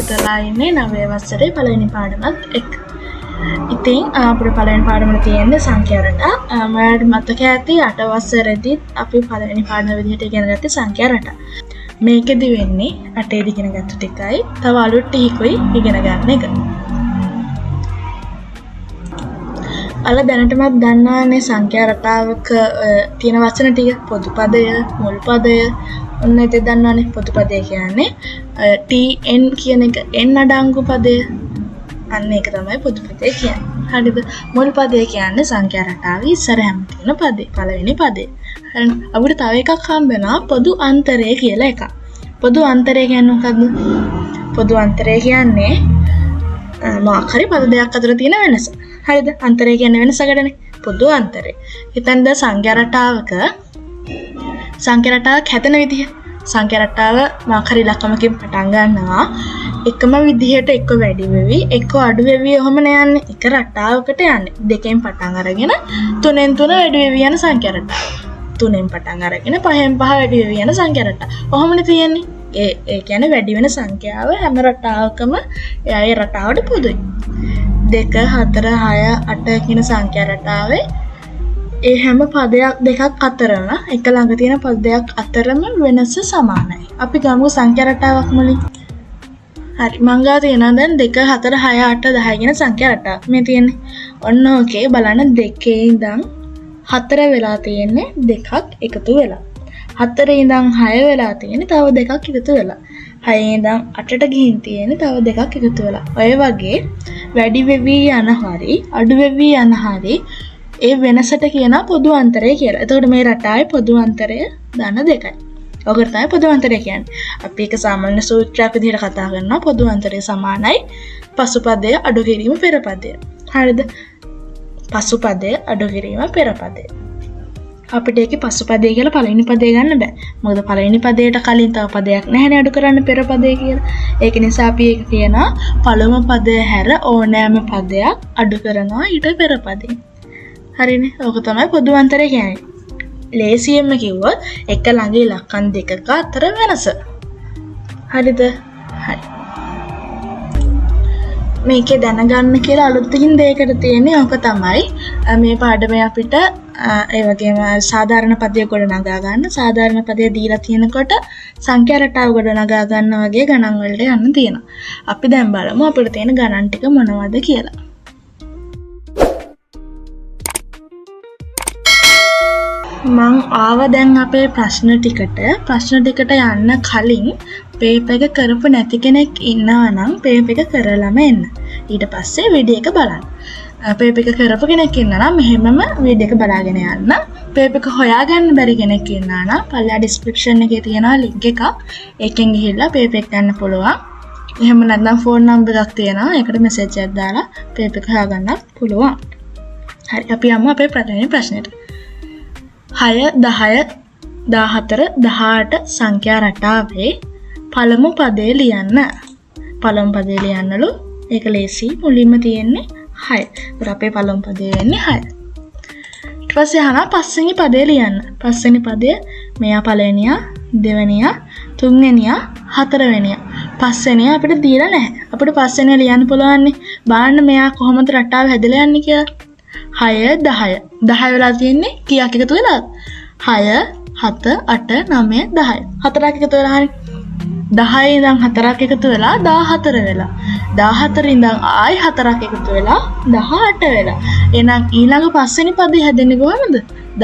එකතු වෙලා ඉන්නේ නවය වසරේ පළවෙනි පාඩමත් එක්ක. ඉතින් අපිට පළවෙනි පාඩමට තියෙන්නේ සංඛ්‍යා රටා. ඔයාලට මතක ඇති 8 වසරේදීත් අපි පළවෙනි පාඩම විදිහට ඉගෙන ගත්තේ සංඛ්‍යා රටා. මේකෙදි වෙන්නේ 8 ඉගෙන ගත්ත ටිකයි තව අලුත් ටිකකුයි ඉගෙන ගන්න එක. ඔයාලා දැනටමත් දන්නවානේ සංඛ්‍යා රටාවක තියෙන වචන ටික. පොදු පදය, මුල් පදය, ඔන්න ඉතින් දන්නවනේ පොදු පදය කියන්නේ TN කියන එක N අඩංගු පදය. අන්න ඒක තමයි පොදු පදය කියන්නේ. හරිද? මුල් පදය කියන්නේ සංඛ්‍යා රටාවේ ඉස්සරහම තියෙන පදේ, පළවෙනි පදේ. හරි. අපිට තව එකක් හම්බ වෙනවා පොදු අන්තරය කියලා එකක්. පොදු අන්තරය කියන්නේ මොකද්ද? පොදු අන්තරය කියන්නේ මොකක් හරි පද දෙකක් අතර තියෙන වෙනස. හරිද? අන්තරය කියන්නේ වෙනසකටනේ. පොදු අන්තරය. හිතන්න දැන් සංඛ්‍යා රටාවක සංඛ්‍යා රටාවක් හැදෙන විදිහ. සංඛ්‍යා රටාව මොකක් හරි ඉලක්කමකින් පටන් ගන්නවා. එකම විදිහට එක්ක වැඩි වෙවි එක්ක අඩු වෙවි ඔහොම නේ යන්නේ. එක රටාවකට යන්නේ. දෙකෙන් පටන් අරගෙන තුනෙන් තුන වැඩි වෙවි යන සංඛ්‍යා රටාව. තුනෙන් පටන් අරගෙන පහෙන් පහ වැඩි වෙවි යන සංඛ්‍යා රටාව. ඔහොමනේ තියෙන්නේ. ඒ කියන්නේ වැඩි වෙන සංඛ්‍යාව හැම රටාවකම එයා ඒ රටාවට පොදුයි. 2 4 6 8 කියන සංඛ්‍යා රටාවේ ඒ හැම පදයක් දෙකක් අතරම එක ළඟ තියෙන පද දෙකක් අතරම වෙනස සමානයි. අපි ගමු සංඛ්‍යා රටාවක් මුලින්. හරි, මං ගාව තියෙනවා දැන් 2 4 6 8 10 කියන සංඛ්‍යා රටාවක්. මේ තියෙන්නේ. ඔන්න ඕකේ බලන්න දෙකේ ඉඳන් 4 වෙලා තියෙන්නේ දෙකක් එකතු වෙලා. 4 ඉඳන් 6 වෙලා තියෙන්නේ තව දෙකක් එකතු වෙලා. 6 ඉඳන් 8ට ගිහින් තියෙන්නේ තව දෙකක් එකතු වෙලා. ඔය වගේ වැඩි වෙවි යන හරි අඩු වෙවි යන හරි ඒ වෙනසට කියනවා පොදු අන්තරය කියලා. එතකොට මේ රටාවේ පොදු අන්තරය ධන 2යි. ඔකට තමයි පොදු අන්තරය කියන්නේ. අපි ඒක සාමාන්‍ය සූත්‍රයක් විදිහට කතා කරනවා. පොදු අන්තරය සමානයි පසුපදය අඩු කිරීම පෙර පදය. හරිද? පසුපදය අඩු කිරීම පෙර පදය. අපිට ඒකේ පසුපදය කියලා පළවෙනි පදය ගන්න බෑ. මොකද පළවෙනි පදයට කලින් තව පදයක් නැහැනේ අඩු කරන්න පෙර පදය කියලා. ඒක නිසා අපි ඒක කියනවා පළමු පදය හැර ඕනෑම පදයක් අඩු කරනවා ඊට පෙර පදයෙන්. හරිනේ? ඕක තමයි පොදු අන්තරය කියන්නේ. ලේසියෙන්ම කිව්වොත් එක ළඟ ඉලක්කම් දෙකක අතර වෙනස. හරිද? හරි. මේකේ දැනගන්න කියලා අලුතින් දෙයකට තියෙන්නේ ඕක තමයි. මේ පාඩමේ අපිට ඒ වගේම සාධාරණ පදය ගොඩ නගා ගන්න, සාධාරණ පදය දීලා තියෙනකොට සංඛ්‍යා රටාව ගොඩ නගා ගන්න වගේ ගණන් වලට යන්න තියෙනවා. අපි දැන් බලමු අපිට තියෙන ගණන් ටික මොනවද කියලා. මං ආව දැන් අපේ ප්‍රශ්න ටිකට. ප්‍රශ්න ටිකට යන්න කලින් පේපර් එක කරපු නැති කෙනෙක් ඉන්නවා නම් පේපර් එක කරලම එන්න. ඊට පස්සේ වීඩියෝ එක බලන්න. පේපර් එක කරපු කෙනෙක් ඉන්නවා නම් මෙහෙමම වීඩියෝ එක බලාගෙන යන්න. පේපර් එක හොයාගන්න බැරි කෙනෙක් ඉන්නවා නම් පල්ලෙහා ඩිස්ක්‍රිප්ෂන් එකේ තියෙනවා ලින්ක් එකක්. ඒකෙන් ගිහිල්ලා පේපර් එක ගන්න පුළුවන්. එහෙම නැත්නම් ෆෝන් නම්බර් එකක් තියෙනවා. ඒකට මැසේජ් එකක් දාලා පේපර් එක හොයාගන්නත් පුළුවන්. හරි, අපි යමු අපේ පළවෙනි ප්‍රශ්නෙට. 6 10 14 18 සංඛ්‍යා රටාවේ පළමු පදය ලියන්න. පළමු පදය ලියන්නලු. ඒක ලේසි. මුලින්ම තියෙන්නේ 6. ඒතර අපේ පළමු පදය වෙන්නේ 6. ඊට පස්සේ අහනවා පස්වෙනි පදය ලියන්න. පස්වෙනි පදය මෙයා පළවෙනියා, දෙවෙනියා, තුන්වෙනියා, හතරවෙනියා. පස්වෙනියා අපිට දීලා නැහැ. අපිට පස්වෙනියා ලියන්න පුළුවන්නේ. බලන්න මෙයා කොහොමද රටාව හැදලා යන්නේ කියලා. 6 10. 10 වෙලා තියෙන්නේ කීයක් එකතු වෙලාද? 6 7 8 9 10. හතරක් එකතු වෙලා හරි. 10 ඉඳන් හතරක් එකතු වෙලා 14 වෙලා. 14 ඉඳන් ආයි හතරක් එකතු වෙලා 18 වෙලා. එහෙනම් ඊළඟ පස්වෙනි පදේ හැදෙන්නේ කොහොමද?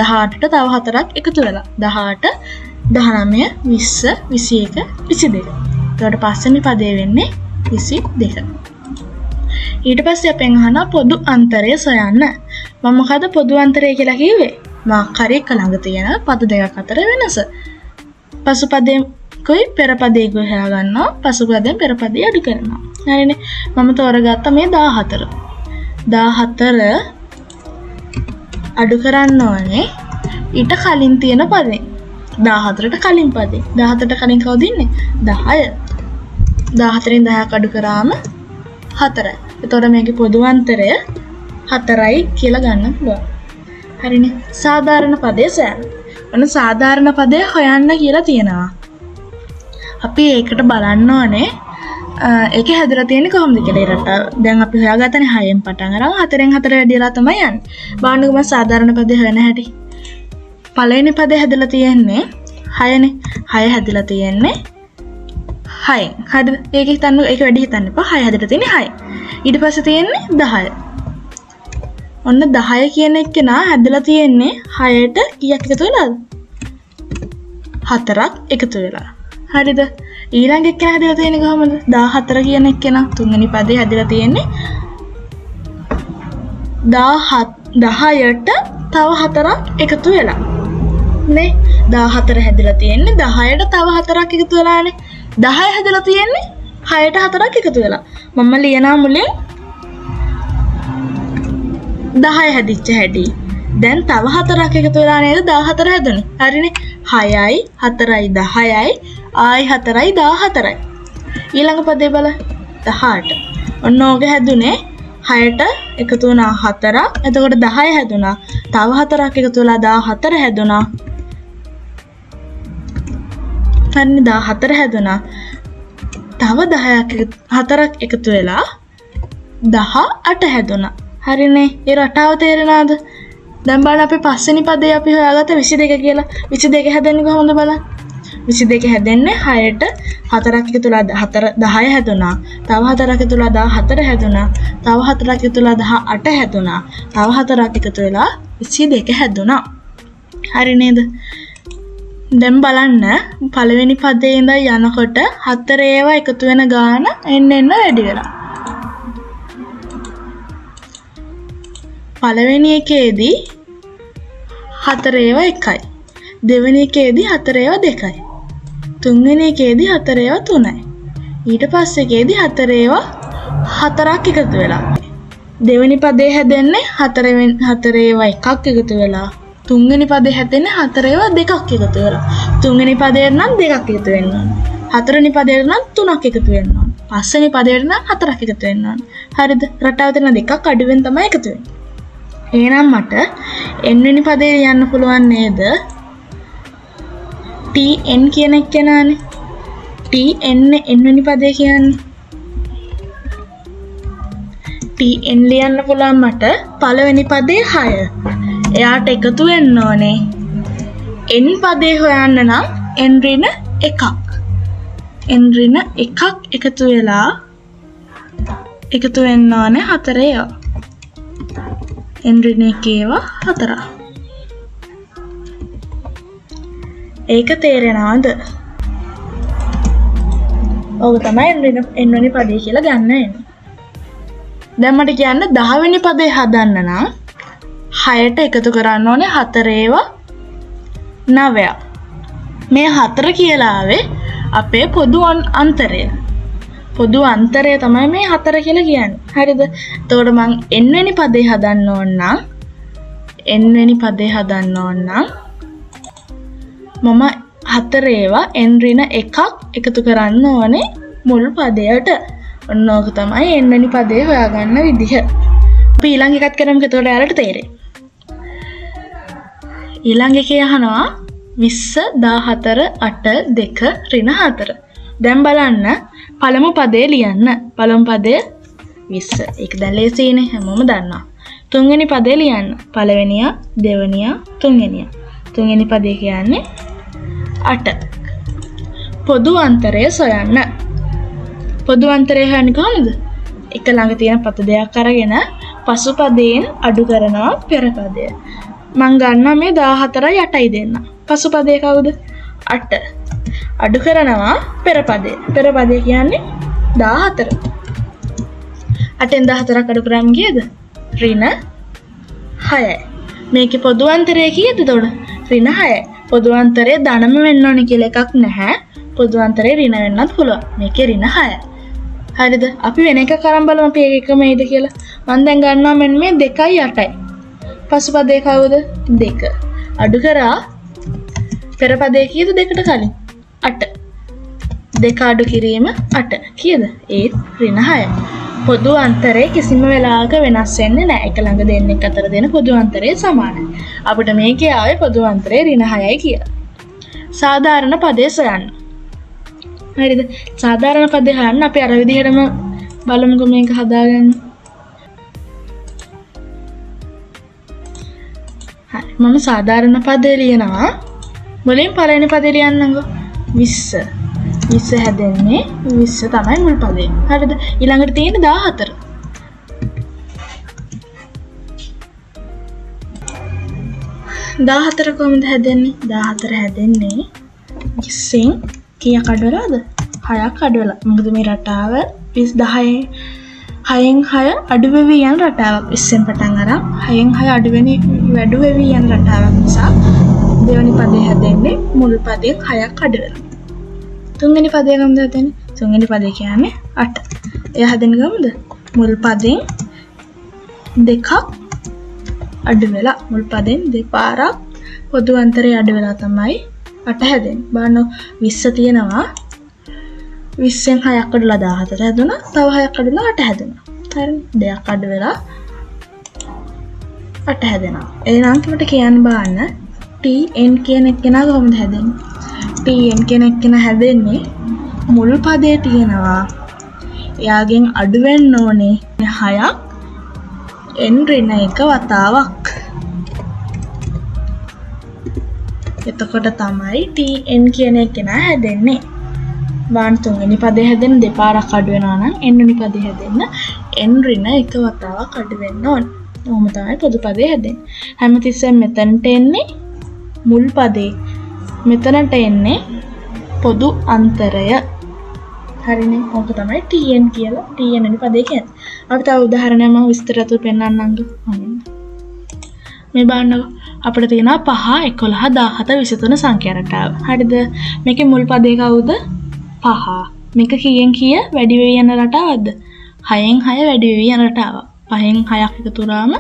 18ට තව හතරක් එකතු වෙලා. 18 19 20 21 22. එතකොට පස්වෙනි පදේ වෙන්නේ 22. ඊට පස්සේ අපෙන් අහනවා පොදු අන්තරය සොයන්න. මම මොකද පොදු අන්තරය කියලා කිව්වේ? මොකක් හරි එක ළඟ තියෙන පද දෙකක් අතර වෙනස. පසු පදයකුයි පෙර පදයකුයි හොයාගන්නවා. පසු පදයෙන් පෙර පදය අඩු කරනවා. හරිනේ. මම තෝරගත්ත මේ 14. 14 අඩු කරන්න ඕනේ ඊට කලින් තියෙන පදේ. 14ට කලින් පදේ. 14ට කලින් කවුද ඉන්නේ? 10. 14න් 10ක් අඩු කරාම 4යි. එතකොට මේකේ පොදු අන්තරය 4යි කියලා ගන්න පුළුවන්. හරිනේ. සාධාරණ පදය සොයන්න. ඔන්න සාධාරණ පදය හොයන්න කියලා තියෙනවා. අපි ඒකට බලන්න ඕනේ ඒක හැදලා තියෙන්නේ කොහොමද කියලා ඒ රටාව. දැන් අපි හොයාගත්තනේ 6න් පටන් අරන් 4න් 4 වැඩි වෙලා තමයි යන්නේ. බලන්නකෝ මම සාධාරණ පදේ හොයන හැටි. පළවෙනි පදේ හැදලා තියෙන්නේ 6නේ. 6 හැදලා තියෙන්නේ 6න්. හරිද? ඒක හිතන්න, ඒක වැඩි හිතන්න එපා. 6 හැදලා තියෙන්නේ 6. ඊට පස්සේ තියෙන්නේ 10. ඔන්න 10 කියන එක්කෙනා හැදලා තියෙන්නේ 6ට කීයක් එකතු වෙලාද? 4ක් එකතු වෙලා. හරිද? ඊළඟ එක්කෙනා හැදලා තියෙන්නේ කොහොමද? 14 කියන එක්කෙනා තුන්වෙනි පදේ හැදලා තියෙන්නේ 10ට තව 4ක් එකතු වෙලා. නේ? 14 හැදලා තියෙන්නේ 10ට තව 4ක් එකතු වෙලානේ. 10 හැදලා තියෙන්නේ 6ට 4ක් එකතු වෙලා. මම ලියනවා මුලින් 10 හැදිච්ච හැටි. දැන් තව 4ක් එකතු වෙලා නේද 14 හැදුනේ. හරිනේ? 6යි 4යි 10යි ආයි 4යි 14යි. ඊළඟ පදේ බලන්න 18. ඔන්න ඕක හැදුනේ 6ට එකතු වුණා 4ක්. එතකොට 10 හැදුනා. තව 4ක් එකතු වෙලා 14 හැදුනා. හරිනේ 14 හැදුනා. තව 10ක් 4ක් එකතු වෙලා 18 හැදුනා. හරිනේ? ඒ රටාව තේරෙනවද? දැන් බලන්න අපි පස්වෙනි පදේ අපි හොයාගත්ත 22 කියලා. 22 හැදෙන්නේ කොහොමද බලන්න. 22 හැදෙන්නේ 6ට 4ක් එකතු වෙලා 4 10 හැදුනා. තව 4ක් එකතු වෙලා 14 හැදුනා. තව 4ක් එකතු වෙලා 18 හැදුනා. තව 4ක් එකතු වෙලා 22 හැදුනා. හරි නේද? දැන් බලන්න පළවෙනි පදේ ඉඳන් යනකොට 4 ඒවා එකතු වෙන ගාන එන්න එන්න වැඩි වෙලා. පළවෙනි එකේදී 4 ඒවා 1යි. දෙවෙනි එකේදී 4 ඒවා 2යි. තුන්වෙනි එකේදී 4 ඒවා 3යි. ඊට පස්සේ එකේදී 4 ඒවා 4ක් එකතු වෙලා. දෙවෙනි පදේ හැදෙන්නේ 4 ඒවා 1ක් එකතු වෙලා. තුන්වෙනි පදේ හැදෙන්නේ 4 ඒවා 2ක් එකතු වෙලා. තුන්වෙනි පදේට නම් 2ක් එකතු වෙන්න ඕන. හතරවෙනි පදේට නම් 3ක් එකතු වෙන්න ඕන. පස්වෙනි පදේට නම් 4ක් එකතු වෙන්න ඕන. හරිද? රටාව තියෙන දෙකක් අඩුවෙන් තමයි එකතු වෙන්නේ. එහෙනම් මට n වෙනි පදේ ලියන්න පුළුවන් නේද? T N කියන එක්කෙනානේ. T N n වෙනි පදේ කියන්නේ. T N ලියන්න පුළුවන් මට පළවෙනි පදේ 6. එයාට එකතු වෙන්න ඕනේ n පදේ හොයන්න නම් n ඍණ 1ක්. n ඍණ 1ක් එකතු වෙලා එකතු වෙන්න ඕනේ 4 ඒවා. n ඍණ 1 ඒවා 4. ඒක තේරෙනවද? ඔක තමයි n ඍණ n වෙනි පදේ කියලා ගන්න වෙන්නේ. දැන් මට කියන්න 10 වෙනි පදේ හදන්න නම් 6ට එකතු කරන්න ඕනේ 4 ඒවා 9ක්. මේ 4 කියලා ආවේ අපේ පොදු අන්තරය. පොදු අන්තරය තමයි මේ 4 කියලා කියන්නේ. හරිද? එතකොට මං n වෙනි පදේ හදන්න ඕන නම් n වෙනි පදේ හදන්න ඕන නම් මම 4 ඒවා n ඍණ 1ක් එකතු කරන්න ඕනේ මුල් පදයට. ඔන්න ඕක තමයි n වෙනි පදේ හොයාගන්න විදිහ. අපි ඊළඟ එකත් කරමුකෝ, එතකොට ඔයාලට තේරෙයි. ඊළඟ එකේ අහනවා 20 14 8 2 ඍණ 4. දැන් බලන්න පළමු පදේ ලියන්න. පළමු පදය 20. ඒක දැන් ලේසියිනේ, හැමෝම දන්නවා. තුන්වෙනි පදේ ලියන්න. පළවෙනියා, දෙවෙනියා, තුන්වෙනියා. තුන්වෙනි පදේ කියන්නේ 8. පොදු අන්තරය සොයන්න. පොදු අන්තරය හොයන්නේ කොහොමද? එක ළඟ තියෙන පද දෙකක් අරගෙන පසු පදයෙන් අඩු කරනවා පෙර පදය. මං ගන්නවා මේ 14යි 8යි දෙන්න. පසු පදේ කවුද? 8. අඩු කරනවා පෙර පදය. පෙර පදය කියන්නේ 14. 8න් 14ක් අඩු කරාම කීයද? ඍණ 6යි. මේකේ පොදු අන්තරය කීයද එතකොට? ඍණ 6යි. පොදු අන්තරය ධනම වෙන්න ඕනේ කියලා එකක් නැහැ. පොදු අන්තරය ඍණ වෙන්නත් පුළුවන්. මේකේ ඍණ 6යි. හරිද? අපි වෙන එකක් අරන් බලමු අපි ඒක එකම එයිද කියලා. මං දැන් ගන්නවා මෙන්න මේ 2යි 8යි. පසු පදේ කවුද? 2. අඩු කරා පෙර පදේ කීයද 2ට කලින්? 8. 2 අඩු කිරීම 8 කීයද? ඒත් ඍණ 6යි. පොදු අන්තරය කිසිම වෙලාවක වෙනස් වෙන්නේ නැහැ. එක ළඟ දෙන්නෙක් අතර දෙන පොදු අන්තරය සමානයි. අපිට මේකේ ආවේ පොදු අන්තරය ඍණ 6යි කියලා. සාධාරණ පදේ සොයන්න. හරිද? සාධාරණ පදේ හොයන්න අපි අර විදිහටම බලමුකෝ මේක හදාගන්න. හරි, මම සාධාරණ පදේ ලියනවා. මුලින් පළවෙනි පදේ ලියන්නම්කෝ. 20. 20 හැදෙන්නේ 20 තමයි මුල් පදේ. හරිද? ඊළඟට තියෙන්නේ 14. 14 කොහොමද හැදෙන්නේ? 14 හැදෙන්නේ 20න් කීයක් අඩු වෙලාද? 6ක් අඩු වෙලා. මොකද මේ රටාව 10 6න් 6 අඩු වෙවි යන රටාවක්. 20න් පටන් අරන් 6න් 6 අඩු වෙනි වැඩි වෙවි යන රටාවක් නිසා දෙවෙනි පදේ හැදෙන්නේ මුල් පදයෙන් 6ක් අඩු වෙලා. තුන්වෙනි පදේ කොහොමද හැදෙන්නේ? තුන්වෙනි පදේ කියන්නේ 8. එයා හැදෙන්නේ කොහොමද? මුල් පදයෙන් දෙකක් අඩු වෙලා. මුල් පදයෙන් දෙපාරක් පොදු අන්තරය අඩු වෙලා තමයි 8 හැදෙන්නේ. බලන්න 20 තියෙනවා. 20න් 6ක් අඩුලා 14 හැදුනා. තව 6ක් අඩුලා 8 හැදුනා. හරිනේ. දෙකක් අඩු වෙලා 8 හැදෙනවා. එහෙනම් මට කියන්න බලන්න TN කියන එක්කෙනා කොහොමද හැදෙන්නේ? TN කියන එක්කෙනා හැදෙන්නේ මුල් පදේ තියෙනවා. එයාගෙන් අඩු වෙන්න ඕනේ 6ක් n ඍණ 1 වතාවක්. එතකොට තමයි TN කියන එක්කෙනා හැදෙන්නේ. බලන්න තුන්වෙනි පදේ හැදෙන්න දෙපාරක් අඩු වෙනවා නම් n වෙනි පදේ හැදෙන්න n ඍණ 1 වතාවක් අඩු වෙන්න ඕනේ. ඔහොම තමයි පොදු පදේ හැදෙන්නේ. හැමතිස්සෙම මෙතනට එන්නේ මුල් පදේ. මෙතනට එන්නේ පොදු අන්තරය. හරිනේ. ඕක තමයි TN කියලා TN වෙනි පදේ කියන්නේ. අපි තව උදාහරණයක් මම විස්තර ඇතුව පෙන්නන්නම්කෝ. මේ බලන්නකෝ. අපිට තියෙනවා 5 11 17 23 සංඛ්‍යා රටාව. හරිද? මේකේ මුල් පදේ කවුද? 5. මේක කීයෙන් කීය වැඩි වෙවි යන රටාවක්ද? 6න් 6 වැඩි වෙවි යන රටාවක්. 5න් 6ක් එකතු කරාම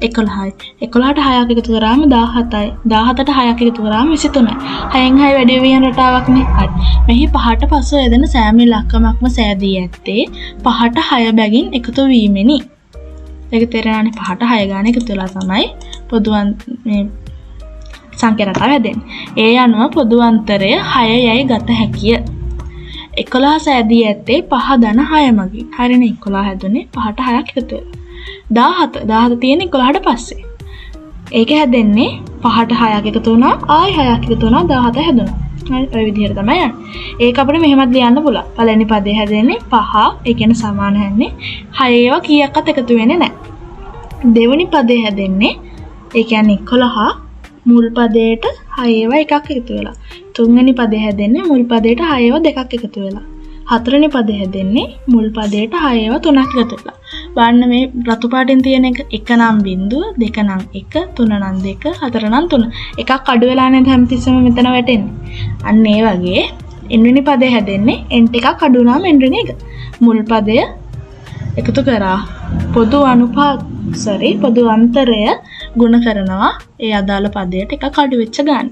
11යි. 11ට 6ක් එකතු කරාම 17යි. 17ට 6ක් එකතු කරාම 23යි. 6න් 6 වැඩි වෙවි යන රටාවක් නේ. හරි. මෙහි 5ට පසු යෙදෙන සෑම ඉලක්කමක්ම සෑදී ඇත්තේ 5ට 6 බැගින් එකතු වීමෙනි. ඒක තේරෙනවනේ. 5ට 6 ගාන එකතු වෙලා තමයි පොදු මේ සංඛ්‍යා රටාව හැදෙන්නේ. ඒ අනුව පොදු අන්තරය 6 යයි ගත හැකිය. 11 සෑදී ඇත්තේ 5 ධන 6 මගින්. හරිනේ. 11 හැදුනේ 5ට 6ක් එකතු වෙලා. 17 තියෙන්නේ 11ට පස්සේ. ඒක හැදෙන්නේ 5ට 6ක් එකතු වුණා, ආයි 6ක් එකතු වුණා, 17 හැදුනා. හරි, ඔය විදිහට තමයි යන්නේ. ඒක අපිට මෙහෙමත් ලියන්න පුළුවන්. පළවෙනි පදේ හැදෙන්නේ 5, ඒ කියන්නේ සමාන හැන්නේ 6 ඒවා කීයක්වත් එකතු වෙන්නේ නැහැ. දෙවෙනි පදේ හැදෙන්නේ ඒ කියන්නේ 11 මුල් පදයට 6 ඒවා එකක් එකතු වෙලා. තුන්වෙනි පදේ හැදෙන්නේ මුල් පදයට 6 ඒවා දෙකක් එකතු වෙලා. හතරවෙනි පදේ හැදෙන්නේ මුල් පදයට 6 ඒවා තුනක් එකතු වෙලා. බලන්න මේ රතු පාටින් තියෙන එක 1 නම් බිංදුව, 2 නම් 1, 3 නම් 2, 4 නම් 3. එකක් අඩු වෙලා නේද හැමතිස්සෙම මෙතන වැටෙන්නේ. අන්න ඒ වගේ n වෙනි පදේ හැදෙන්නේ n ටිකක් අඩු වුණාම n ඍණ 1. මුල් පදය එකතු කරා පොදු අනුපාත සෝරි පොදු අන්තරය ගුණ කරනවා ඒ අදාළ පදයට එකක් අඩු වෙච්ච ගාන.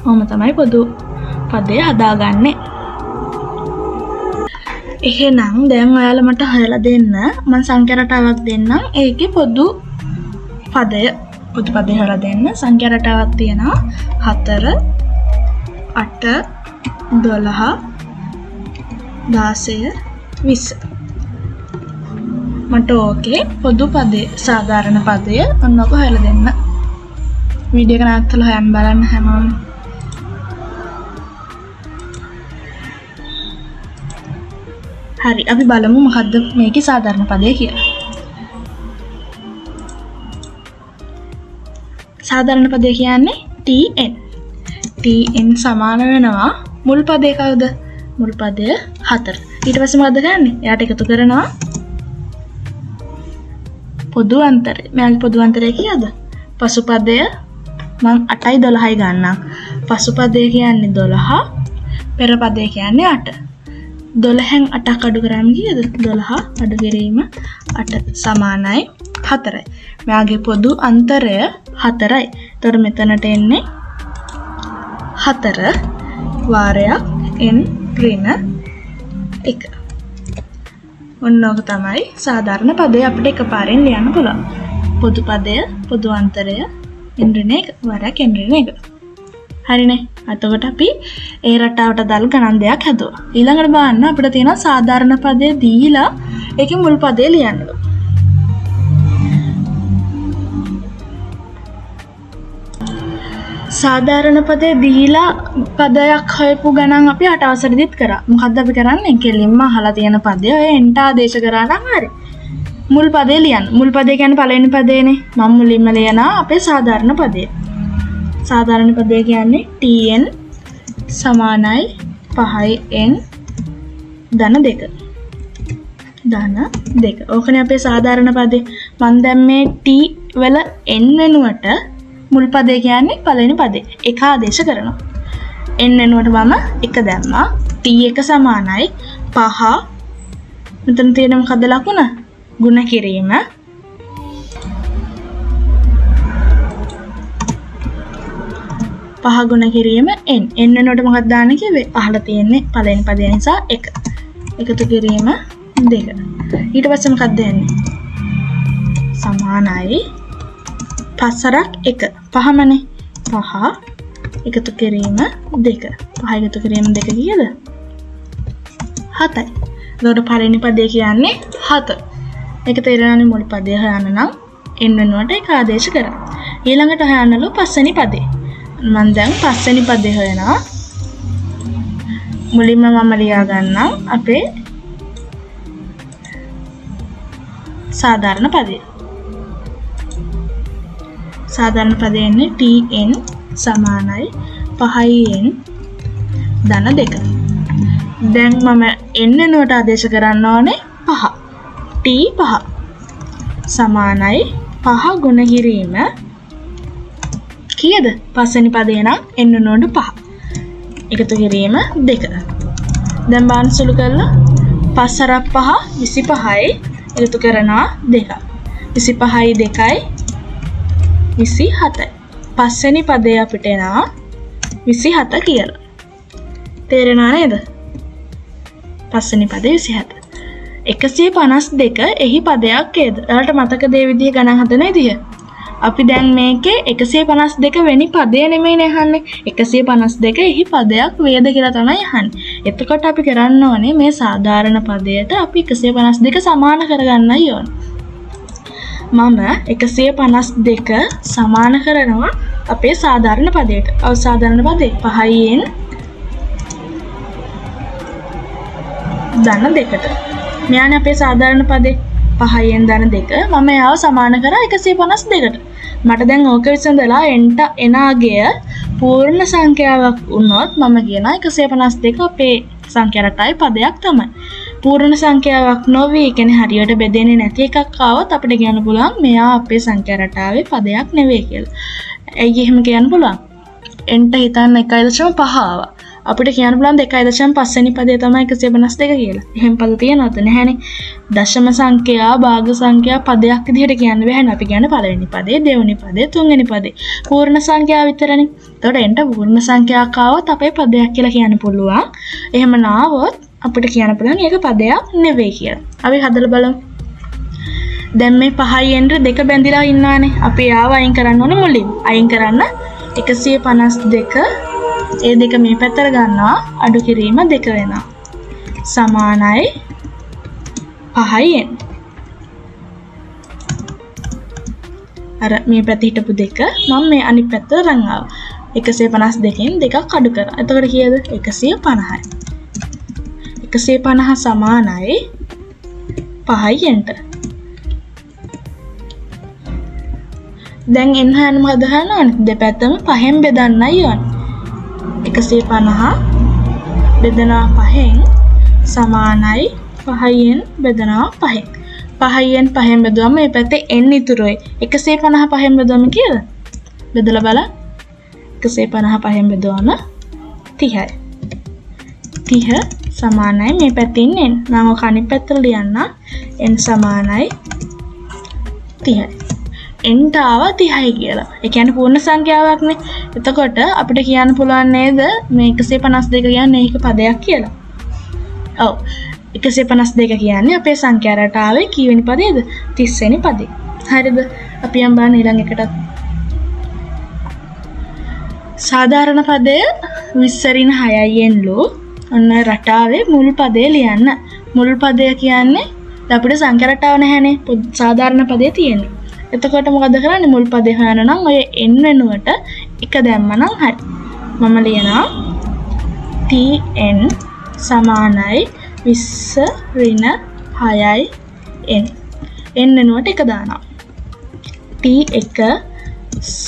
ඔහොම තමයි පොදු පදය හදාගන්නේ. එහෙනම් දැන් ඔයාලා මට හොයලා දෙන්න මං සංඛ්‍යා රටාවක් දෙන්නම්. ඒකේ පොදු පදය හොයලා දෙන්න. සංඛ්‍යා රටාවක් තියෙනවා 4 8 12 16 20. මට ඕකේ පොදු පදේ සාධාරණ පදය ඔන්න ඔක හොයලා දෙන්න. වීඩියෝ එක නවත්තලා හොයන්න බලන්න හැමෝම. හරි, අපි බලමු මොකද්ද මේකේ සාධාරණ පදය කියලා. සාධාරණ පදය කියන්නේ TN. TN සමාන වෙනවා මුල් පදේ කවුද? මුල් පදය 4. ඊට පස්සේ මොකද්ද කරන්නේ? එයාට එකතු කරනවා පොදු අන්තරය. මෙයාගේ පොදු අන්තරය කීයද? පසුපදය මං 8යි 12යි ගන්නම්. පසුපදය කියන්නේ 12, පෙර පදය කියන්නේ 8. 12න් 8ක් අඩු කරාම කීයද? 12 අඩු කිරීම 8 සමානයි 4යි. මෙයාගේ පොදු අන්තරය 4යි. එතකොට මෙතනට එන්නේ 4 වාරයක් n ඍණ 1. ඔන්න ඕක තමයි සාධාරණ පදය අපිට එකපාරෙන් ලියන්න පුළුවන්. පොදු පදය, පොදු අන්තරය, n ඍණ 1 වාරයක් n ඍණ 1. හරිනේ. එතකොට අපි ඒ රටාවට අදාළ ගණන් දෙයක් හැදුවා. ඊළඟට බලන්න අපිට තියෙනවා සාධාරණ පදය දීලා ඒකේ මුල් පදය ලියන්නලු. සාධාරණ පදය දීලා පදයක් හොයපු ගණන් අපි අට වසරෙදිත් කරා. මොකද්ද අපි කරන්නේ? කෙලින්ම අහලා තියෙන පදය ඔය එන්ට ආදේශ කරා නම් හරි. මුල් පදේ ලියන්න. මුල් පදේ කියන්නේ පළවෙනි පදේනේ. මම මුලින්ම ලියනවා අපේ සාධාරණ පදය. සාධාරණ පදය කියන්නේ TN සමානයි 5n ධන 2. ධන 2. ඕකනේ අපේ සාධාරණ පදේ. මං දැන් මේ T වල n වෙනුවට මුල් පදේ කියන්නේ පළවෙනි පදේ. එක ආදේශ කරනවා. n වෙනුවට මම 1 දැම්මා. T එක සමානයි 5. මෙතන තියෙන මොකද්ද ලකුණ? ගුණ කිරීම. පහ ගුණ කිරීම n. n වෙනුවට මොකක්ද දාන්න කිව්වේ? අහලා තියෙන්නේ පළවෙනි පදේ නිසා 1. එකතු කිරීම 2. ඊට පස්සේ මොකක්ද වෙන්නේ? සමානයි පස්සරක් 1. පහමනේ. පහ එකතු කිරීම 2. පහ එකතු කිරීම 2 කීයද? 7යි. එතකොට පළවෙනි පදේ කියන්නේ 7. ඒක තේරෙනවනේ මුල් පදේ හොයන්න නම් n වෙනුවට එක ආදේශ කරා. ඊළඟට හොයන්නලු පස්වෙනි පදේ. මම දැන් පස්වෙනි පදේ හොයනවා. මුලින්ම මම ලියා ගන්නම් අපේ සාධාරණ පදය. සාධාරණ පදය එන්නේ TN සමානයි 5n ධන 2. දැන් මම n වෙනුවට ආදේශ කරන්න ඕනේ 5. T 5 සමානයි 5 ගුණ කිරීම කීයද? පස්වෙනි පදේ නම් n වෙනුවට 5. එකතු කිරීම 2. දැන් බලන්න සුළු කරලා පස් හරක් පහ විසිපහයි එකතු කරනවා දෙකක්. විසිපහයි දෙකයි විසිහතයි. පස්වෙනි පදේ අපිට එනවා 27 කියලා. තේරෙනව නේද? පස්වෙනි පදේ 27. 152 එහි පදයක් ඒද? ඔයාලට මතකද මේ විදිහ ගණන් හදන විදිහ? අපි දැන් මේකේ 152 වෙනි පදය නෙමෙයිනේ අහන්නේ. 152 එහි පදයක් වේද කියලා තමයි අහන්නේ. එතකොට අපි කරන්න ඕනේ මේ සාධාරණ පදයට අපි 152 සමාන කරගන්නයි ඕනේ. මම 152 සමාන කරනවා අපේ සාධාරණ පදයට. ඔව් සාධාරණ පදේ පහයින් ධන දෙකට. මෙයානේ අපේ සාධාරණ පදේ පහයින් ධන දෙක. මම එයාව සමාන කරා 152ට. මට දැන් ඕක විසඳලා එන්ට එන අගය පූර්ණ සංඛ්‍යාවක් වුණොත් මම කියනවා 152 අපේ සංඛ්‍යා රටාවේ පදයක් තමයි. පූර්ණ සංඛ්‍යාවක් නොවි, ඒ කියන්නේ හරියට බෙදෙන්නේ නැති එකක් ආවොත් අපිට කියන්න පුළුවන් මෙයා අපේ සංඛ්‍යා රටාවේ පදයක් නෙවෙයි කියලා. ඇයි එහෙම කියන්න පුළුවන්? එන්ට හිතන්න 1.5 ආවා. අපිට කියන්න පුළුවන් 2.5 වෙනි පදය තමයි 152 කියලා. එහෙම පද තියෙනවද? නැහැනේ. දශම සංඛ්‍යා, භාග සංඛ්‍යා පදයක් විදිහට කියන්න බැහැනේ. අපි කියන්නේ පළවෙනි පදේ, දෙවෙනි පදේ, තුන්වෙනි පදේ. පූර්ණ සංඛ්‍යා විතරනේ. එතකොට එන්ට පූර්ණ සංඛ්‍යාවක් ආවොත් අපේ පදයක් කියලා කියන්න පුළුවන්. එහෙම නාවොත් අපිට කියන්න පුළුවන් ඒක පදයක් නෙවෙයි කියලා. අපි හදලා බලමු. දැන් මේ පහයි එන්ට දෙක බැඳිලා ඉන්නවානේ. අපි ආව අයින් කරන්න ඕනේ මුලින්. අයින් කරන්න 152 ඒ දෙක මේ පැත්තට ගන්නවා අඩු කිරීම දෙක වෙනවා. සමානයි පහයි එන්. අර මේ පැත්තේ හිටපු දෙක මම මේ අනිත් පැත්තට අරන් ආවා. 152 දෙකක් අඩු කරා. එතකොට කීයද? 150යි. 150 සමානයි පහයි එන්ට. දැන් එන් හොයන්න මොකද හොයන්න ඕනේ? දෙපැත්තම පහෙන් බෙදන්නයි ඕනේ. 150 බෙදනවා පහෙන් සමානයි පහයි එන් බෙදනවා පහෙන්. පහයි එන් පහෙන් බෙදුවම මේ පැත්තේ එන් ඉතුරුයි. 150 පහෙන් බෙදුවම කීයද? බෙදලා බලන්න. 150 පහෙන් බෙදුවම 30යි. 30 සමානයි මේ පැත්තේ ඉන්නේ එන්. මම ඔක අනිත් පැත්තට ලියන්නම්. එන් සමානයි 30යි. එන්ට ආවා 30යි කියලා. ඒ කියන්නේ පූර්ණ සංඛ්‍යාවක්නේ. එතකොට අපිට කියන්න පුළුවන් නේද මේ 152 කියන්නේ ඒක පදයක් කියලා. ඔව්. 152 කියන්නේ අපේ සංඛ්‍යා රටාවේ කීවෙනි පදයේද? 30 වෙනි පදේ. හරිද? අපි යම් බලන්න ඊළඟ එකටත්. සාධාරණ පදය 20 ඍණ 6යි එන්ලු. ඔන්න රටාවේ මුල් පදය ලියන්න. මුල් පදය කියන්නේ අපිට සංඛ්‍යා රටාව නැහැනේ. සාධාරණ පදේ තියෙන්නේ. එතකොට මොකද කරන්නේ? මුල් පදේ හොයන්න නම් ඔය n වෙනුවට එක දැම්ම නම් හරි. මම ලියනවා tn සමානයි 20 ඍණ 6යි n. n වෙනුවට එක දානවා. t1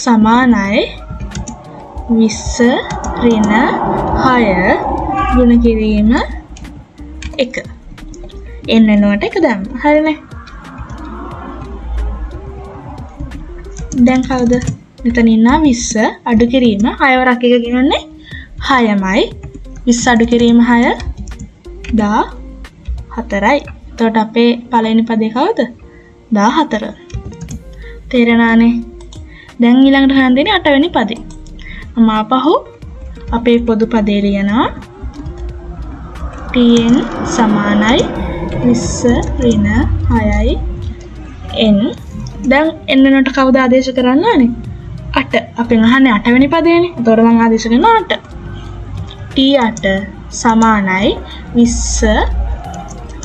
සමානයි 20 ඍණ 6 ගුණ කිරීම 1. n වෙනුවට එක දැම්මා. හරිනේ. දැන් කවුද? මෙතන ඉන්නා 20 අඩු කිරීම 6 වරක් එක කියන්නේ 6මයි. 20 අඩු කිරීම 6 14යි. එතකොට අපේ පළවෙනි පදේ කවුද? 14. තේරෙනානේ? දැන් ඊළඟට හොයන්න තියෙන්නේ 8 වෙනි පදේ. මම ආපහු අපේ පොදු පදේ ලියනවා. tn සමානයි 20 ඍණ 6යි n. දැන් n වෙනුවට කවුද ආදේශ කරන්න ඕනේ? 8. අපෙන් අහන්නේ 8 වෙනි පදේනේ. එතකොට මම ආදේශ කරනවා 8. T8 සමානයි 20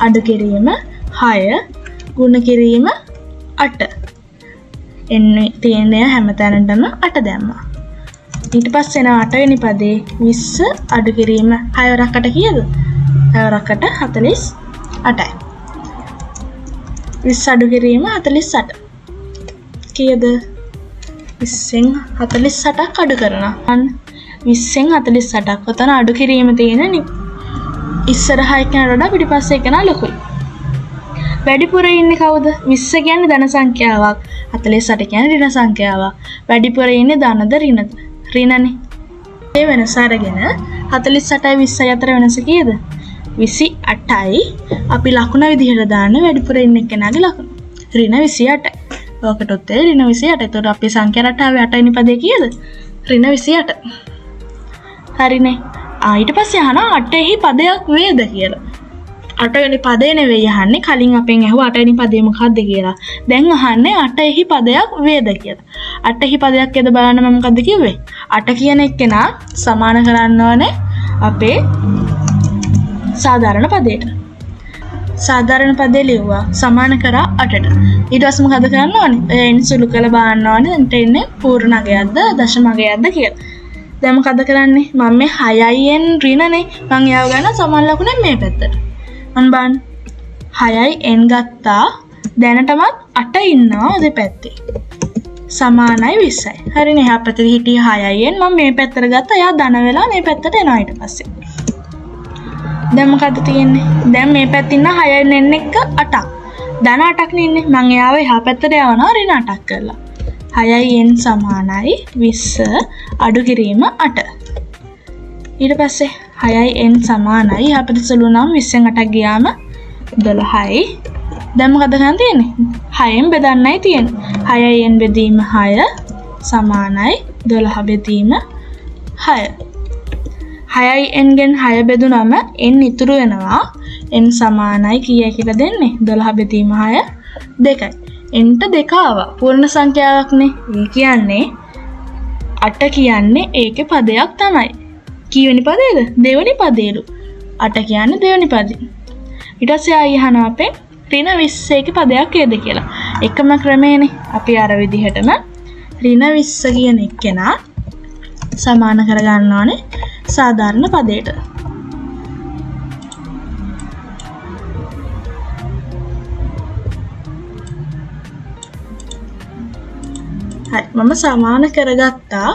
අඩු කිරීම 6 ගුණ කිරීම 8. n තියෙන හැම තැනටම 8 දැම්මා. ඊට පස්සේ එනවා 8 වෙනි පදේ 20 අඩු කිරීම 6 වරක් 8 කීයද? 6 වරක් 8 48යි. 20 අඩු කිරීම 48 කීයද? 20න් 48ක් අඩු කරනවා. අන්න 20න් 48ක්. ඔතන අඩු කිරීම තියෙනනේ. ඉස්සරහා එක්කනට වඩා පිටිපස්සේ එක්කනා ලොකුයි. වැඩිපුර ඉන්නේ කවුද? 20 කියන්නේ ධන සංඛ්‍යාවක්. 48 කියන්නේ ඍණ සංඛ්‍යාවක්. වැඩිපුර ඉන්නේ ධනද ඍණද? ඍණනේ. ඒ වෙනස අරගෙන 48යි 20යි අතර වෙනස කීයද? 28යි. අපි ලකුණ විදිහට දාන්න වැඩිපුර ඉන්න එක්කෙනාගේ ලකුණ. ඍණ 28යි. ඔකට උත්තරේ ඍණ 28. එතකොට අපේ සංඛ්‍යා රටාවේ 8 වෙනි පදේ කීයද? ඍණ 28. හරිනේ. ඊට පස්සේ අහනවා 8 එහි පදයක් වේද කියලා. 8 වෙනි පදේ නෙවෙයි අහන්නේ. කලින් අපෙන් ඇහුවා 8 වෙනි පදේ මොකද්ද කියලා. දැන් අහන්නේ 8 එහි පදයක් වේද කියලා. 8 එහි පදයක් වේද බලන්න මම මොකද්ද කිව්වේ? 8 කියන එක්කෙනා සමාන කරන්න ඕනේ අපේ සාධාරණ පදයට. සාධාරණ පදේ ලිව්වා සමාන කරා 8ට. ඊට පස්සේ මොකද කරන්න ඕනේ? ඔය n සුළු කරලා බලන්න ඕනේ. එන්ට එන්නේ පූර්ණ අගයක්ද දශම අගයක්ද කියලා. දැන් මොකද කරන්නේ? මම මේ 6යි n ඍණනේ. මං එයාව ගන්න සමාන ලකුණෙන් මේ පැත්තට. මං බලන්න. 6යි n ගත්තා. දැනටමත් 8 ඉන්නවා දෙපැත්තේ. සමානයි 20යි. හරිනේ. එහා පැත්තේ හිටියේ 6යි n. මම මේ පැත්තට ගත්තා. එයා ධන වෙලා මේ පැත්තට එනවා ඊට පස්සේ. දැන් මොකද්ද තියෙන්නේ? දැන් මේ පැත්තේ ඉන්න 6යි n එක්ක 8ක්. ධන 8ක් නේ ඉන්නේ. මං එයාව එහා පැත්තට යවනවා ඍණ 8ක් කරලා. 6යි n සමානයි 20 අඩු කිරීම 8. ඊට පස්සේ 6යි n සමානයි එහා පැත්තට සුළු නම් 20න් 8ක් ගියාම 12යි. දැන් මොකද කරන්න තියෙන්නේ? 6න් බෙදන්නයි තියෙන්නේ. 6යි n බෙදීම 6 සමානයි 12 බෙදීම 6. 6යි n ගෙන් 6 බෙදුනම n ඉතුරු වෙනවා. n සමානයි කීයයි කියලා දෙන්නේ? 12 බෙදීම 6 2යි. n ට 2 ආවා. පූර්ණ සංඛ්‍යාවක්නේ. ඒ කියන්නේ 8 කියන්නේ ඒකේ පදයක් තමයි. කීවෙනි පදේද? දෙවෙනි පදේලු. 8 කියන්නේ දෙවෙනි පදේ. ඊට පස්සේ ආයි අහනවා අපෙන් ඍණ 20 ඒකේ පදයක් වේද කියලා. එකම ක්‍රමේනේ. අපි අර විදිහටම ඍණ 20 කියන එක්කෙනා සමාන කරගන්න ඕනේ සාධාරණ පදයට. හරි, මම සමාන කරගත්තා.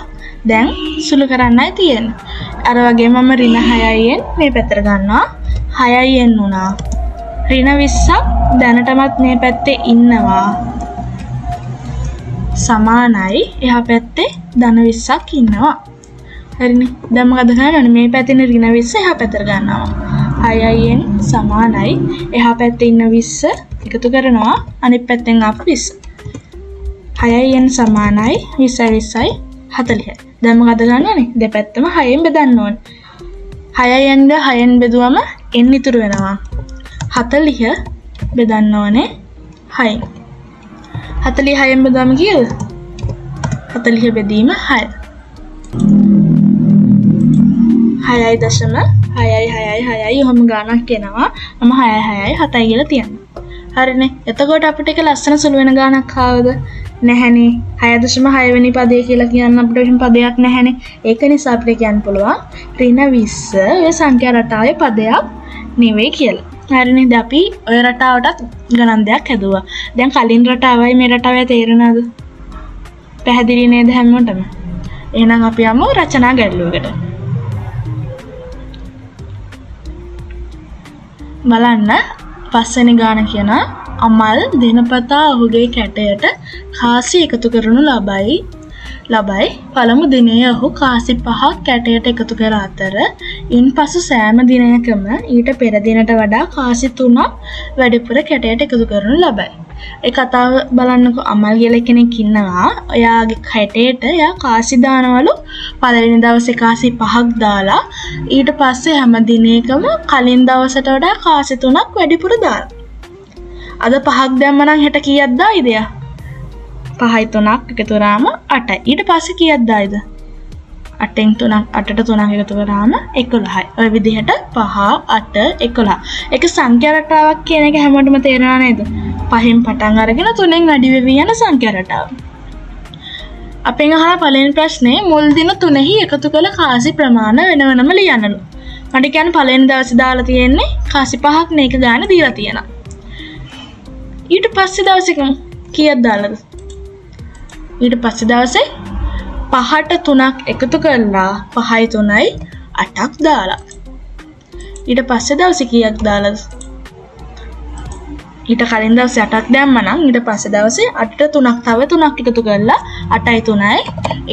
දැන් සුළු කරන්නයි තියෙන්නේ. අර වගේම මම ඍණ 6යි n මේ පැත්තට ගන්නවා. 6යි n වුණා. ඍණ 20ක් දැනටමත් මේ පැත්තේ ඉන්නවා. සමානයි එහා පැත්තේ ධන 20ක් ඉන්නවා. හරිනේ. දැන් මොකද කරන්න ඕනේ? මේ පැත්තේ ඉන්න ඍණ 20 එහා පැත්තට ගන්නවා. 6යි n සමානයි එහා පැත්තේ ඉන්න 20 එකතු කරනවා අනිත් පැත්තෙන් ආපු 20. 6යි n සමානයි 20යි 20යි 40යි. දැන් මොකද කරන්න ඕනේ? දෙපැත්තම 6න් බෙදන්න ඕනේ. 6යි n ද 6න් බෙදුවම n ඉතුරු වෙනවා. 40 බෙදන්න ඕනේ 6න්. 40 6න් බෙදුවම කීයද? 40 බෙදීම 6. 6.666 ඔහොම ගාණක් එනවා. මම 6 6 7 කියලා තියන්න. හරිනේ. එතකොට අපිට ඒක ලස්සන සුළු වෙන ගාණක් ආවද? නැහැනේ. 6.6 වෙනි පදය කියලා කියන්න අපිට එහෙම පදයක් නැහැනේ. ඒක නිසා අපිට කියන්න පුළුවන් ඍණ 20 ඔය සංඛ්‍යා රටාවේ පදයක් නෙවෙයි කියලා. හරිනේ. දැන් අපි ඔය රටාවටත් ගණන් දෙයක් හැදුවා. දැන් කලින් රටාවයි මේ රටාවයි තේරෙනවද? පැහැදිලි නේද හැමෝටම? එහෙනම් අපි යමු රචනා ගැටලුවකට. බලන්න පස්වෙනි ගාන කියන අමල් දිනපතා ඔහුගේ කැටයට කාසි එකතු කරනු ලබයි. පළමු දිනයේ ඔහු කාසි 5ක් කැටයට එකතු කර අතර ඉන්පසු සෑම දිනයකම ඊට පෙර දිනට වඩා කාසි 3ක් වැඩිපුර කැටයට එකතු කරනු ලබයි. ඒ කතාව බලන්නකෝ. අමල් කියලා කෙනෙක් ඉන්නවා. එයාගේ කැටයට එයා කාසි දානවලු. පළවෙනි දවසේ කාසි 5ක් දාලා ඊට පස්සේ හැම දිනයකම කලින් දවසට වඩා කාසි 3ක් වැඩිපුර දාලා. අද 5ක් දැම්ම නම් හෙට කීයක් දායිද එයා? 5යි 3ක් එකතු කරාම 8යි. ඊට පස්සේ කීයක් දායිද? 8න් 3ක් 8ට 3ක් එකතු කරාම 11යි. ඔය විදිහට 5 8 11. ඒක සංඛ්‍යා රටාවක් කියන එක හැමෝටම තේරෙනවා නේද? 5න් පටන් අරගෙන 3න් වැඩි වෙවි යන සංඛ්‍යා රටාව. අපෙන් අහන පළවෙනි ප්‍රශ්නේ මුල් දින තුනෙහි එකතු කළ කාසි ප්‍රමාණ වෙන වෙනම ලියන්නලු. මට කියන්නේ පළවෙනි දවසේ දාලා තියෙන්නේ කාසි 5ක් නේ, ඒක ගාන දීලා තියෙනවා. ඊට පස්සේ දවසේකම කීයක් දාලාද? ඊට පස්සේ දවසේ 5ට 3ක් එකතු කරලා 5යි 3යි 8ක් දාලා. ඊට පස්සේ දවසේ කීයක් දාලාද? ඊට කලින් දවසේ 8ක් දැම්මා නම් ඊට පස්සේ දවසේ 8ට 3ක් තව 3ක් එකතු කරලා 8යි 3යි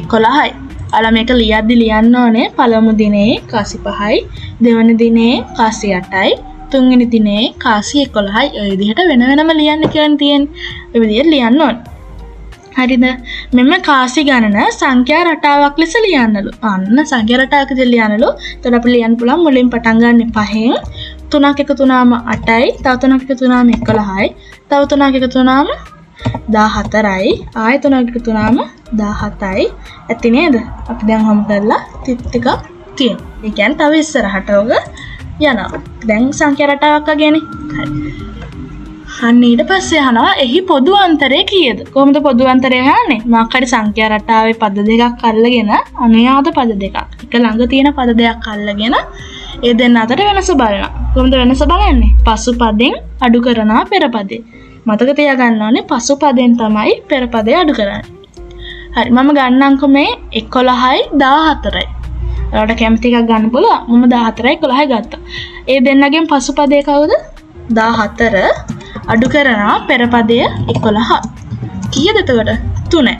11යි. ඔයාලා මේක ලියද්දි ලියන්න ඕනේ පළමු දිනේ කාසි 5යි, දෙවන දිනේ කාසි 8යි, තුන්වෙනි දිනේ කාසි 11යි. ඔය විදිහට වෙන වෙනම ලියන්න කියලා තියෙන්නේ. ඔය විදිහට ලියන්න ඕනේ. හරිද? මෙම කාසි ගණන සංඛ්‍යා රටාවක් ලෙස ලියන්නලු. අන්න සංඛ්‍යා රටාවක් විදිහට ලියන්නලු. එතකොට අපිට ලියන්න පුළුවන් මුලින් පටන් ගන්න 5න් 3ක් එකතු වුණාම 8යි, තව 3ක් එකතු වුණාම 11යි, තව 3ක් එකතු වුණාම 14යි, ආයෙ 3ක් එකතු වුණාම 17යි. ඇති නේද? අපි දැන් ඔහොම කරලා තිත් ටිකක් තියෙනවා. ඒ කියන්නේ තව ඉස්සරහට ඔක යනවා. දැන් සංඛ්‍යා රටාවක් වගේනේ. හරි. අන්න ඊට පස්සේ අහනවා එහි පොදු අන්තරය කීයද? කොහොමද පොදු අන්තරය හොයන්නේ? මොකක් හරි සංඛ්‍යා රටාවේ පද දෙකක් අල්ලගෙන අනුයාත පද දෙකක් එක ළඟ තියෙන පද දෙකක් අල්ලගෙන ඒ දෙන්න අතර වෙනස බලනවා. කොහොමද වෙනස බලන්නේ? පසු පදෙන් අඩු කරනවා පෙර පදේ. මතක තියාගන්න ඕනේ පසු පදෙන් තමයි පෙර පදේ අඩු කරන්නේ. හරි, මම ගන්නම්කො මේ 11යි 14යි. ඔයාලට කැමති එකක් ගන්න පුළුවන්. මම 14යි 11යි ගත්තා. ඒ දෙන්නගෙන් පසු පදේ කවුද? 14 අඩු කරනවා පෙර පදය 11. කීයද එතකොට? 3යි.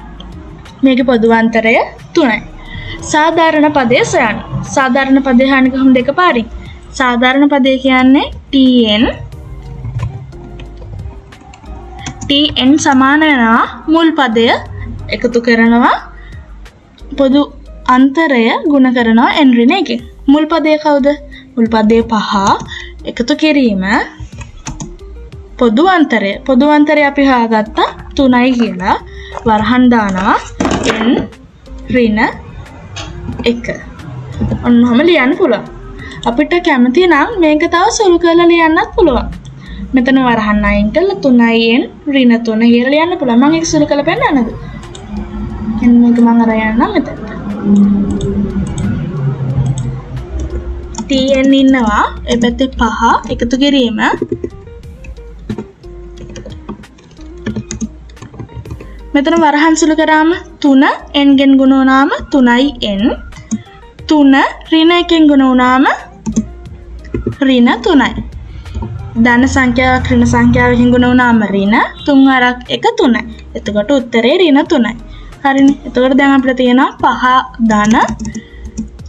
මේකේ පොදු අන්තරය 3යි. සාධාරණ පදය සොයන්න. සාධාරණ පදය හොයන්නේ කොහොමද එකපාරින්? සාධාරණ පදය කියන්නේ TN සමාන වෙනවා මුල් පදය එකතු කරනවා පොදු අන්තරය ගුණ කරනවා n ඍණ එකෙන්. මුල් පදය කවුද? මුල් පදය 5 එකතු කිරීම පොදු අන්තරය. පොදු අන්තරය අපි හොයාගත්තා 3යි කියලා. වරහන් දානවා n ඍණ 1. ඔන්න ඔහොම ලියන්න පුළුවන්. අපිට කැමති නම් මේක තව සුළු කරලා ලියන්නත් පුළුවන්. මෙතන වරහන් අයින් කරලා 3යි n ඍණ 3 කියලා ලියන්න පුළුවන්. මම ඒක සුළු කරලා පෙන්නන්නද? එන්න මේක මම අරන් යන්නම් මෙතනට. TN ඉන්නවා. ඒ පැත්තේ 5 එකතු කිරීම මෙතන වරහන් සුළු කරාම 3 n ගෙන් ගුණ වුණාම 3යි n, 3 ඍණ එකෙන් ගුණ වුණාම ඍණ 3යි. ධන සංඛ්‍යාවක් ඍණ සංඛ්‍යාවකින් ගුණ වුණාම ඍණ 3 වරක් 1 3යි. එතකොට උත්තරේ ඍණ 3යි. හරිනේ. එතකොට දැන් අපිට තියෙනවා 5 ධන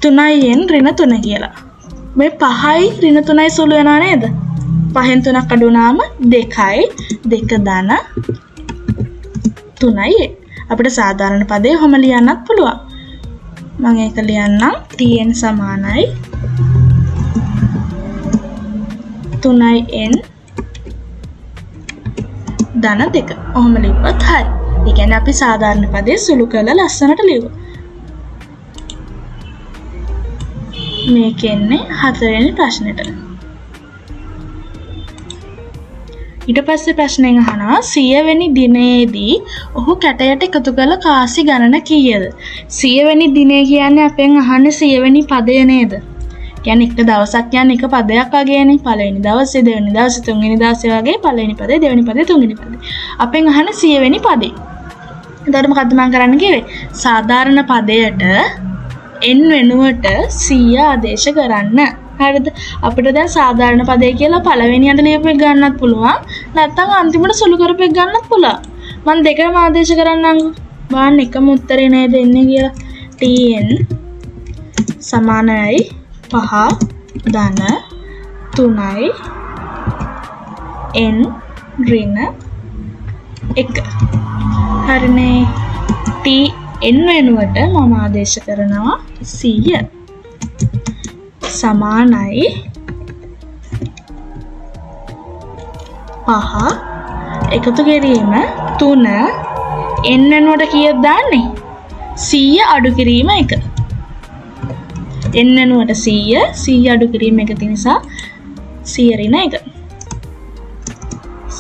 3යි n ඍණ 3 කියලා. මේ 5යි ඍණ 3යි සුළු වෙනවා නේද? පහෙන් 3ක් අඩු වුණාම 2යි, 2 ධන 3යි n. අපිට සාධාරණ පදේ ඔහොම ලියන්නත් පුළුවන්. මම ඒක ලියන්නම්. TN සමානයි 3යි n ධන 2. ඔහොම ලිව්වත් හරි. ඒ කියන්නේ අපි සාධාරණ පදේ සුළු කරලා ලස්සනට ලිව්වා. මේක එන්නේ හතරවෙනි ප්‍රශ්නෙට. ඊට පස්සේ ප්‍රශ්නෙන් අහනවා 100 වෙනි දිනයේදී ඔහු කැටයට එකතු කළ කාසි ගණන කීයද? 100 වෙනි දිනය කියන්නේ අපෙන් අහන්නේ 100 වෙනි පදය නේද? කියන්නේ එක දවසක් කියන්නේ එක පදයක් වගේනේ. පළවෙනි දවසේ, දෙවෙනි දවසේ, තුන්වෙනි දවසේ වගේ පළවෙනි පදේ, දෙවෙනි පදේ, තුන්වෙනි පදේ. අපෙන් අහන්නේ 100 වෙනි පදේ. එතකොට මොකද්ද මම කරන්න කිව්වේ? සාධාරණ පදයට n වෙනුවට 100 ආදේශ කරන්න. හරිද? අපිට දැන් සාධාරණ පදය කියලා පළවෙනියට ලියපු එක ගන්නත් පුළුවන්. නැත්නම් අන්තිමට සුළු කරපු එක ගන්නත් පුළුවන්. මම දෙකම ආදේශ කරන්නම්කෝ. බලන්න එකම උත්තරේ නේද එන්නේ කියලා. Tn සමානයි 5 ධන 3යි n ඍණ 1. හරිනේ. Tn වෙනුවට මම ආදේශ කරනවා 100 සමානයි 5 එකතු කිරීම 3 n වෙනුවට කීයද දාන්නේ? 100 අඩු කිරීම 1. n වෙනුවට 100, 100 අඩු කිරීම 1 තියෙන නිසා 100 ඍණ 1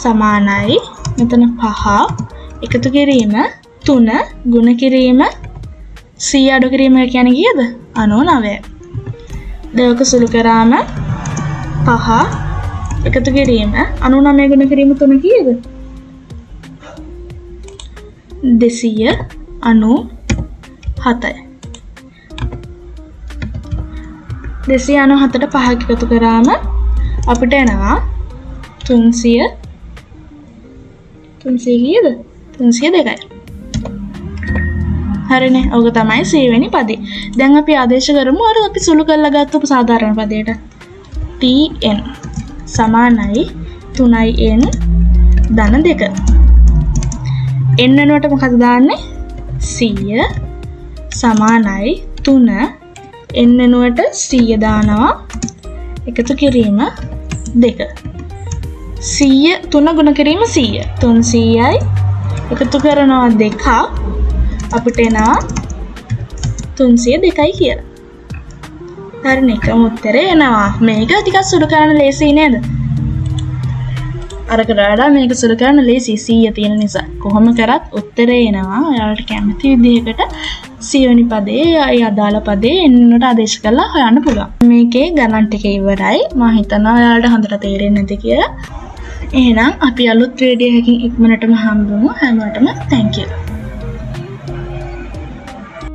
සමානයි මෙතන 5 එකතු කිරීම 3 ගුණ කිරීම 100 අඩු කිරීම කියන්නේ කීයද? 99. දෙක සුළු කරාම 5 එකතු කිරීම 99 ගුණ කිරීම 3 කීයද? 297යි. 297ට 5 එකතු කරාම අපිට එනවා 300 කීයද? 302යි. හරිනේ. ඔක තමයි 100 වෙනි පදේ. දැන් අපි ආදේශ කරමු අර අපි සුළු කරලා ගත්ත සාධාරණ පදයට. Tn සමානයි 3n ධන 2. n වෙනුවට මොකද දාන්නේ? 100 සමානයි 3 n වෙනුවට 100 දානවා එකතු කිරීම 2. 100 3 ගුණ කිරීම 100 300යි එකතු කරනවා 2 අපිට එනවා 302යි කියලා. හරිනේ, එකම උත්තරේ එනවා. මේක ටිකක් සුළු කරන්න ලේසි නේද? අරකට වඩා මේක සුළු කරන්න ලේසි 100 තියෙන නිසා. කොහොම කරත් උත්තරේ එනවා. ඔයාලට කැමති විදිහකට 100 වෙනි පදේ ඒ අදාළ පදේ n වලට ආදේශ කරලා හොයන්න පුළුවන්. මේකේ ගණන් ටික ඉවරයි. මම හිතනවා ඔයාලට හොඳට තේරෙන්නේ නැති කියලා. එහෙනම් අපි අලුත් වීඩියෝ එකකින් ඉක්මනටම හම්බෙමු. හැමෝටම thank you.